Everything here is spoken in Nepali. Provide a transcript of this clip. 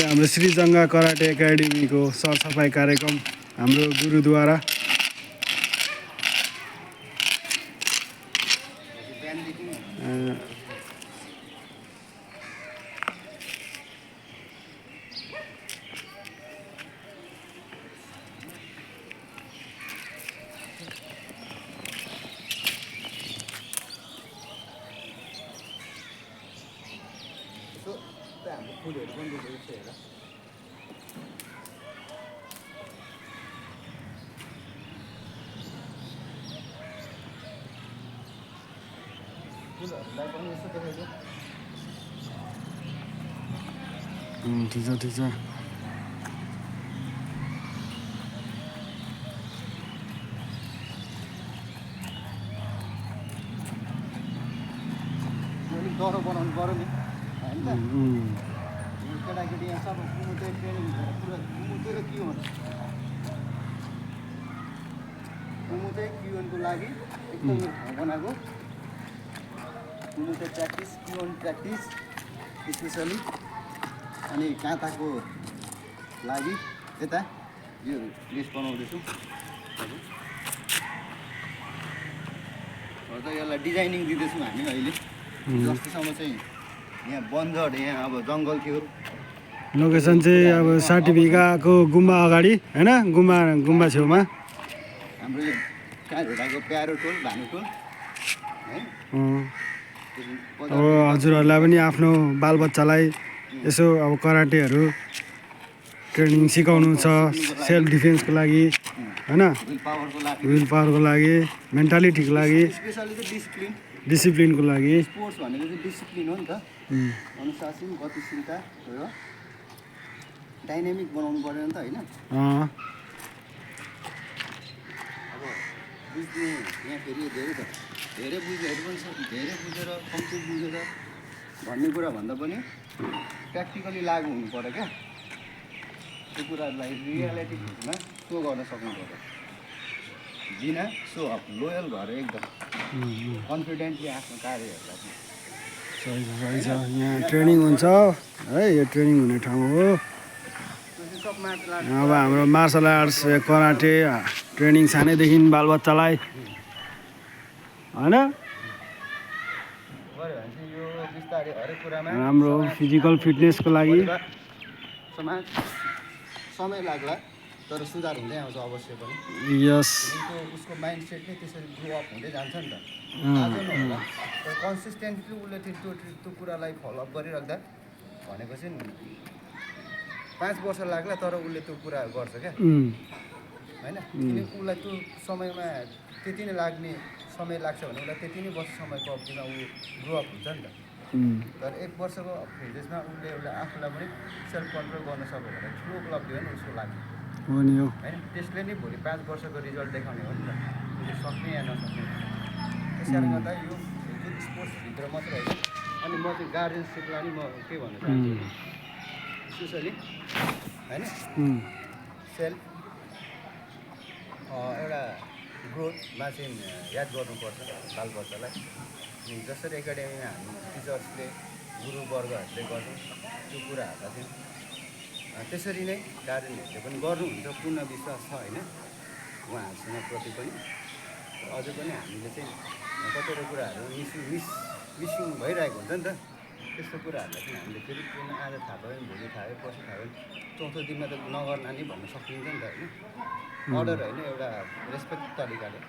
हाम्रो श्रीजङ्गा कराटे एकाडेमीको सरसफाइ कार्यक्रम हाम्रो गुरुद्वारा हाम्रो फुलहरू पनि रोपेको छ हेर फुलहरूलाई पनि यसो देखाइदियो ठिक छ ठिक छ अलिक डह्रो बनाउनु पऱ्यो नि होइन केटाकेटी यहाँ सब कुमुते ट्रेनिङ पुरा कुमुते के हो कुमुते क्युनको लागि एकदम ठाउँ बनाएको कुमुते प्र्याक्टिस क्युन प्र्याक्टिस स्पेसली अनि काँटाको लागि यता यो लेस बनाउँदैछु त यसलाई डिजाइनिङ दिँदैछौँ हामी अहिले जस्तोसम्म चाहिँ यहाँ बन्जर यहाँ अब जङ्गल थियो लोकेसन चाहिँ अब 60 बिघाको गुम्बा अगाडि हैन गुम्बा छेउमा हाम्रो यो काँझोडाको प्यारो टोल भानु टोल है अब हजुरहरूलाई पनि आफ्नो बालबच्चालाई यसो अब कराटेहरू ट्रेनिङ सिकाउनु छ सेल्फ डिफेन्सको लागि हैन विल पावरको लागि मेन्टालिटीको लागि स्पेसली चाहिँ डिसिप्लिन डिसिप्लिनको लागि स्पोर्ट्स भनेको चाहिँ डिसिप्लिन हो नि त अनुशासन गतिशीलता हो डाइनामिक बनाउनु पऱ्यो नि त होइन अब बुझ्ने यहाँ फेरि धेरै बुझ्नेहरू पनि छ धेरै बुझेर कम्ती बुझेर भन्ने कुरा भन्दा पनि प्र्याक्टिकली लागु हुनु पऱ्यो क्या त्यो कुराहरूलाई रियालिटी फिल्डमा सो गर्न सक्नु पऱ्यो बिना सो अफ लोयल भएर एकदम कन्फिडेन्टली आफ्नो कार्यहरूलाई सही छ यहाँ ट्रेनिङ हुन्छ है यो ट्रेनिङ हुने ठाउँ हो अब हाम्रो मार्सल आर्ट्स कराटे ट्रेनिङ सानैदेखि बालबच्चालाई होइन राम्रो फिजिकल फिटनेसको लागि समाज समय लाग्ला तर सुधार हुँदै आउँछ अवश्य पनि यस उसको माइन्ड सेट नै त्यसरी ग्रो अप हुँदै जान्छ नि त आज नहोला तर कन्सिस्टेन्टली उसले त्यो कुरालाई फलोअप गरिराख्दा भनेको चाहिँ 5 वर्ष लाग्ला तर उसले त्यो कुरा गर्छ क्या होइन किनकि उसलाई त्यो समयमा त्यति नै लाग्ने समय लाग्छ भने उसलाई त्यति नै वर्ष समयको अवधिमा ऊ ग्रो अप हुन्छ नि त तर 1 वर्षको फेजेसमा उसले एउटा आफूलाई पनि सेल्फ कन्ट्रोल गर्न सक्यो भने ठुलो उपलब्धि हो नि उसको लागि हो नि हो होइन त्यसले नै भोलि 5 वर्षको रिजल्ट देखाउने हो नि त उसले सक्ने या नसक्ने त्यस कारणले गर्दा यो जुन स्पोर्ट्सभित्र मात्रै होइन अनि म चाहिँ गार्जेनसिपलाई नि म के भन्न चाहन्छु स्पेसली होइन सेल्फ एउटा ग्रोथमा चाहिँ याद गर्नुपर्छ बालबच्चालाई जसरी एकाडेमीमा हामी टिचर्सले गुरुवर्गहरूले गर्छौँ त्यो कुराहरूलाई चाहिँ त्यसरी नै गार्जेनहरूले पनि गर्नुहुन्छ पूर्ण विश्वास छ होइन उहाँहरूसँग प्रति पनि अझै पनि हामीले चाहिँ कतिवटा कुराहरू मिसिङ भइरहेको हुन्छ नि त त्यस्तो कुराहरूलाई चाहिँ हामीले फेरि पूर्ण आज थाहा भयो भने भोलि थाहा भयो पर्सि थाहा भयो चौथो दिनमा त नगर्ना नि भन्न सकिन्छ नि त होइन अर्डर होइन एउटा रेस्पेक्ट तरिकाले